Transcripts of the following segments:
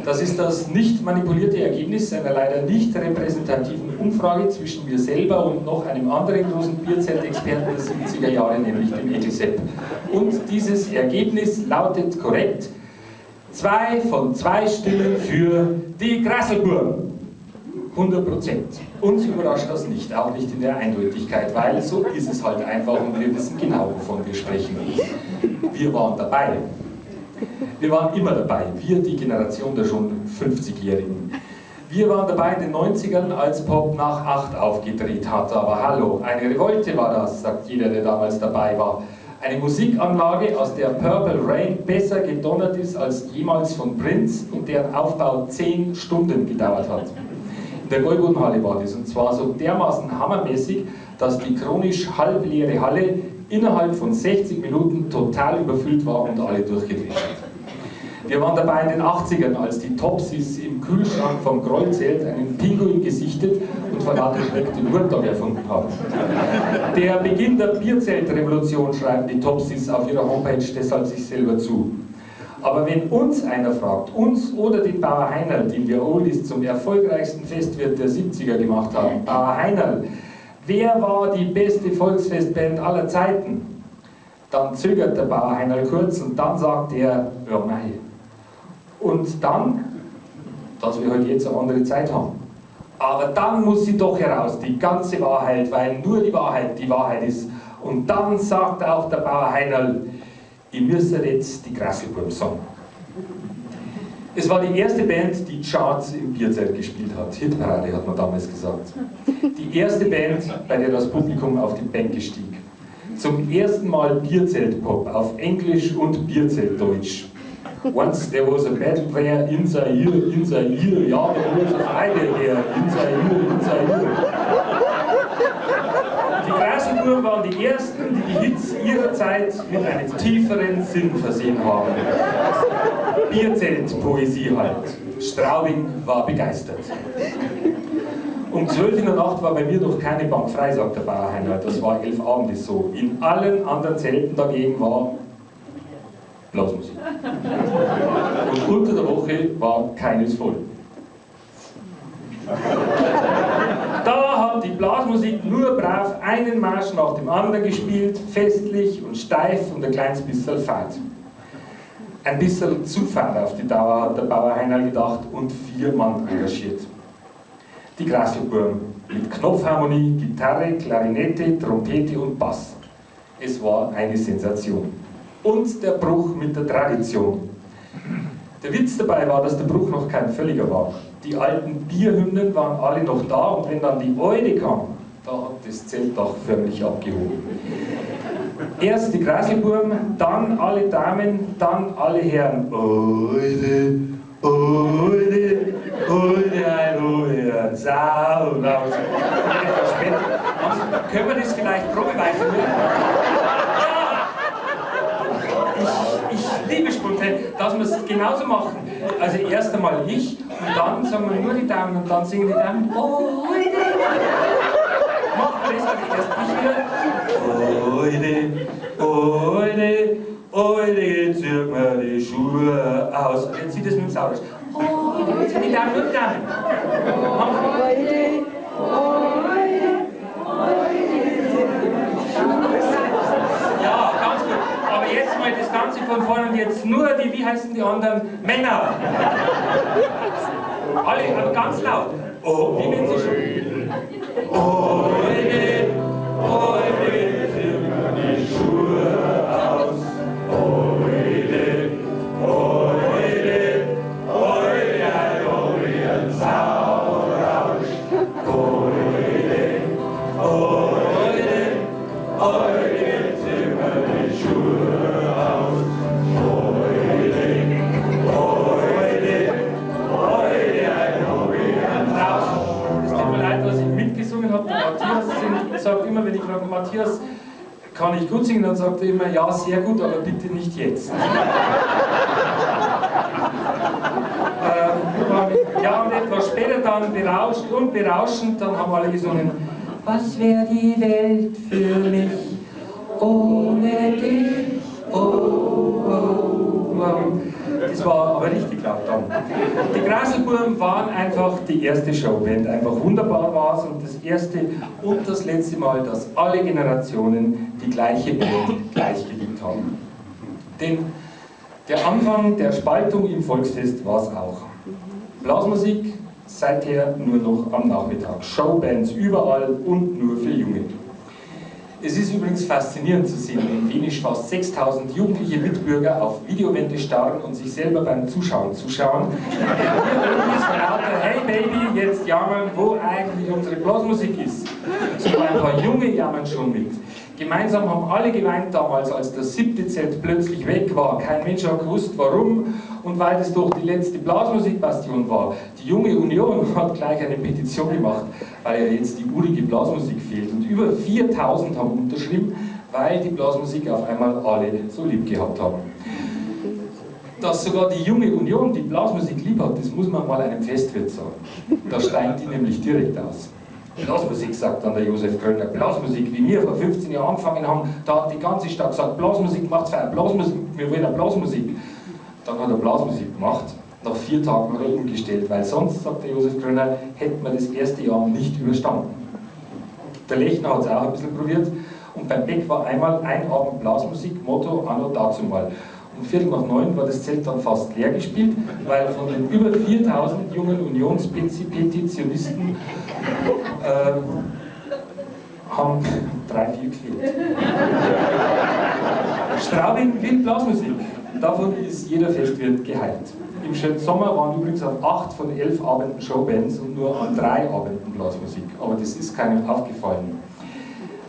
Das ist das nicht manipulierte Ergebnis einer leider nicht repräsentativen Umfrage zwischen mir selber und noch einem anderen großen Bierzeltexperten der 70er Jahre, nämlich dem Ekelsepp. Und dieses Ergebnis lautet korrekt: 2 von 2 Stimmen für die Grasselburm. 100%. Uns überrascht das nicht, auch nicht in der Eindeutigkeit, weil so ist es halt einfach und wir wissen genau, wovon wir sprechen. Wir waren dabei. Wir waren immer dabei, wir, die Generation der schon 50-Jährigen. Wir waren dabei in den 90ern, als Pop nach 8 aufgedreht hat. Aber hallo, eine Revolte war das, sagt jeder, der damals dabei war. Eine Musikanlage, aus der Purple Rain besser gedonnert ist als jemals von Prince und deren Aufbau 10 Stunden gedauert hat. In der Gäubodenhalle war das, und zwar so dermaßen hammermäßig, dass die chronisch halbleere Halle innerhalb von 60 Minuten total überfüllt war und alle durchgedreht sind. Wir waren dabei in den 80ern, als die Topsis im Kühlschrank vom Grollzelt einen Pinguin gesichtet und vor lauter Schreck den Murtag erfunden haben. Der Beginn der Bierzeltrevolution schreiben die Topsis auf ihrer Homepage deshalb sich selber zu. Aber wenn uns einer fragt, uns oder den Bauer Heinerl, den wir Oldies zum erfolgreichsten Festwirt der 70er gemacht haben, Bauer Heinerl, wer war die beste Volksfestband aller Zeiten? Dann zögert der Bauer Heinerl kurz und dann sagt er, ja mei. Und dann, dass wir halt jetzt eine andere Zeit haben. Aber dann muss sie doch heraus, die ganze Wahrheit, weil nur die Wahrheit ist. Und dann sagt auch der Bauer Heinerl, ich müsste jetzt die Grasselburm sagen. Es war die erste Band, die Charts im Bierzelt gespielt hat. Hitparade hat man damals gesagt. Die erste Band, bei der das Publikum auf die Bänke stieg. Zum ersten Mal Bierzeltpop auf Englisch und Bierzeltdeutsch. Once there was a battle there in Zaire, ja, da was a Friday there, in Zaire, in Zaire. Die Grasselburm waren die ersten, die die Hits ihrer Zeit mit einem tieferen Sinn versehen haben. Bierzeltpoesie halt. Straubing war begeistert. Um 12 in der Nacht war bei mir noch keine Bank frei, sagt der Bauer Heinerl. Das war 11 Abende so. In allen anderen Zelten dagegen war Blasmusik. Und unter der Woche war keines voll. Da hat die Blasmusik nur brav einen Marsch nach dem anderen gespielt, festlich und steif und ein kleines bisschen fad. Ein bisschen zu fad auf die Dauer, hat der Bauer Heinerl gedacht und 4 Mann engagiert. Die Grasselburm mit Knopfharmonie, Gitarre, Klarinette, Trompete und Bass. Es war eine Sensation. Und der Bruch mit der Tradition. Der Witz dabei war, dass der Bruch noch kein völliger war. Die alten Bierhymnen waren alle noch da und wenn dann die Eude kam, da hat das Zeltdach förmlich abgehoben. Erst die Grasselburm, dann alle Damen, dann alle Herren. Oide, oide, oide, ein Oide, Sau, raus. Können wir das vielleicht probeweise hören? Ich liebe spontan, dass wir es genauso machen. Also erst einmal ich und dann sagen wir nur die Damen und dann singen die Damen. Oide. Machen wir das also erst ich wieder. Oide, oide, oide, jetzt zieh mir die Schuhe aus. Und jetzt zieht es mit dem Saurus. Oide, jetzt sind die Damen, nur die Damen. Oide, oide, oide. Ja, ganz gut. Aber jetzt mal das Ganze von vorne und jetzt nur die, wie heißen die anderen? Männer! Alle, aber ganz laut. Oh, wie wenn sie schon. Oide, oide, zieh mir die Schuhe aus. Oide, oide, oide, ein Orient Saurausch. Oide, oide, oide, zieh mir die Schuhe aus. Oide, oide, oide, ein Orient Rausch. Es tut mir leid, dass ich mitgesungen habe. Der Matthias sagt immer, wenn ich frage, Matthias, kann ich gut singen? Dann sagt er immer, ja, sehr gut, aber bitte nicht jetzt. Ja, und etwas später dann berauscht und berauschend, dann haben alle gesungen, was wäre die Welt für mich ohne dich? Oh, oh, oh. Das Das war aber richtig laut dann. Die Graselbuben waren einfach die erste Showband. Einfach wunderbar war es und das erste und das letzte Mal, dass alle Generationen die gleiche Band gleich geliebt haben. Denn der Anfang der Spaltung im Volksfest war es auch. Blasmusik seither nur noch am Nachmittag. Showbands überall und nur für Junge. Es ist übrigens faszinierend zu sehen, wie in Wenisch fast 6000 jugendliche Mitbürger auf Videowände starren und sich selber beim Zuschauen zuschauen. Hey Baby, jetzt jammern, wo eigentlich unsere Blasmusik ist. Sogar ein paar Junge jammern schon mit. Gemeinsam haben alle geweint damals, als das 7. Zelt plötzlich weg war. Kein Mensch hat gewusst, warum und weil das doch die letzte Blasmusikbastion war. Die Junge Union hat gleich eine Petition gemacht, weil ja jetzt die urige Blasmusik fehlt. Und über 4000 haben unterschrieben, weil die Blasmusik auf einmal alle so lieb gehabt haben. Dass sogar die Junge Union die Blasmusik lieb hat, das muss man mal einem Festwirt sagen. Da steigen die nämlich direkt aus. Blasmusik, sagt dann der Josef Kröner, Blasmusik, wie wir vor 15 Jahren angefangen haben, da hat die ganze Stadt gesagt, Blasmusik macht's fein, Blasmusik, wir wollen eine Blasmusik. Dann hat er Blasmusik gemacht, nach 4 Tagen hat er umgestellt, weil sonst, sagt der Josef Kröner, hätten wir das erste Jahr nicht überstanden. Der Lechner hat es auch ein bisschen probiert und beim Beck war einmal ein Abend Blasmusik, Motto anno dazu mal. Um 8:15 war das Zelt dann fast leer gespielt, weil von den über 4000 jungen Unionspetitionisten haben 3, 4 gefehlt. Straubing will Blasmusik. Davon ist jeder Festwirt geheilt. Im schönen Sommer waren übrigens an 8 von 11 Abenden Showbands und nur an 3 Abenden Blasmusik. Aber das ist keinem aufgefallen.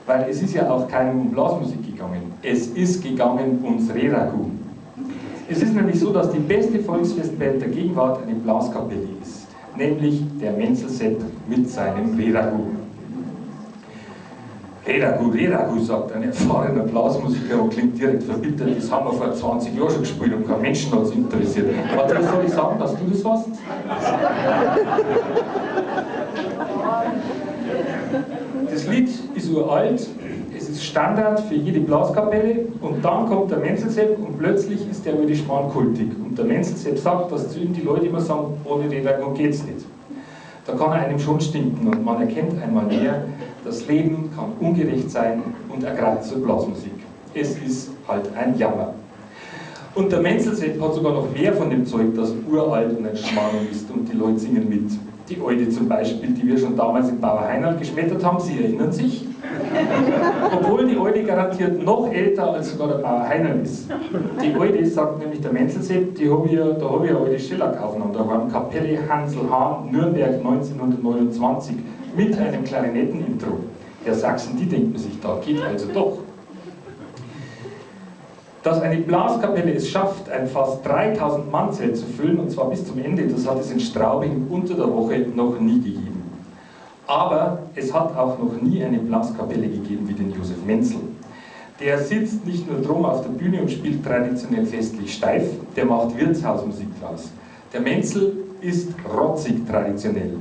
Weil es ist ja auch keinem um Blasmusik gegangen. Es ist gegangen ums Rehragout. Es ist nämlich so, dass die beste Volksfestband der Gegenwart eine Blaskapelle ist, nämlich der Menzel-Sepp mit seinem Rehragout. Rehragout, Rehragout, sagt ein erfahrener Blasmusiker und klingt direkt verbittert, das haben wir vor 20 Jahren schon gespielt und kein Menschen hat es interessiert. Matthias, soll ich sagen, dass du das warst? Das Lied ist uralt, es ist Standard für jede Blaskapelle und dann kommt der Menzel-Sepp und plötzlich ist der alte Schmarrn kultig. Und der Menzel-Sepp sagt, dass zu ihm die Leute immer sagen, ohne Rehragout geht's nicht. Da kann er einem schon stinken und man erkennt einmal mehr, das Leben kann ungerecht sein und ergreift zur Blasmusik. Es ist halt ein Jammer. Und der Menzel-Sepp hat sogar noch mehr von dem Zeug, das uralt und ein Schmarrn ist und die Leute singen mit. Die Alte zum Beispiel, die wir schon damals im Bauer Heinrich geschmettert haben, Sie erinnern sich? Obwohl die Alte garantiert noch älter als sogar der Bauer Heinrich ist. Die Alte, sagt nämlich der Menzel-Sepp, da habe ich eine alte Schellack-Aufnahme daheim, Kapelle Hansel Hahn, Nürnberg 1929, mit einem Klarinetten-Intro. Der Sachsen, die denkt man sich da, geht also doch. Dass eine Blaskapelle es schafft, ein fast 3000 Mann Zelt zu füllen, und zwar bis zum Ende, das hat es in Straubing unter der Woche noch nie gegeben. Aber es hat auch noch nie eine Blaskapelle gegeben wie den Josef Menzel. Der sitzt nicht nur drum auf der Bühne und spielt traditionell festlich steif, der macht Wirtshausmusik draus. Der Menzel ist rotzig traditionell.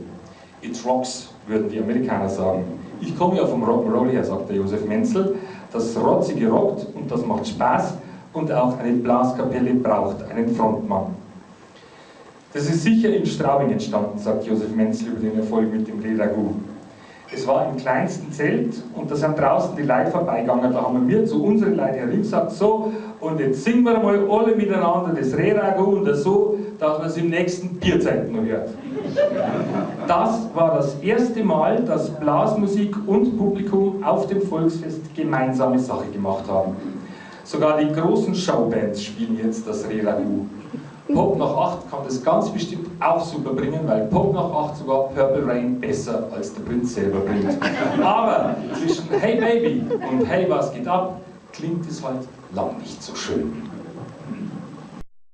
It rocks, würden die Amerikaner sagen. Ich komme ja vom Rock'n'Roll her, sagt der Josef Menzel. Das Rotzige rockt und das macht Spaß. Und auch eine Blaskapelle braucht einen Frontmann. Das ist sicher in Straubing entstanden, sagt Josef Menzel über den Erfolg mit dem Rehragout. Es war im kleinsten Zelt und da sind draußen die Leute vorbeigegangen, da haben wir zu unseren Leuten herumgesagt, so, und jetzt singen wir mal alle miteinander das Rehragout und das so, dass man es im nächsten Bierzeit noch hört. Das war das erste Mal, dass Blasmusik und Publikum auf dem Volksfest gemeinsame Sache gemacht haben. Sogar die großen Showbands spielen jetzt das Rehragout. Pop nach 8 kann das ganz bestimmt auch super bringen, weil Pop nach 8 sogar Purple Rain besser als der Prinz selber bringt. Aber zwischen Hey Baby und Hey, was geht ab, klingt es halt lang nicht so schön.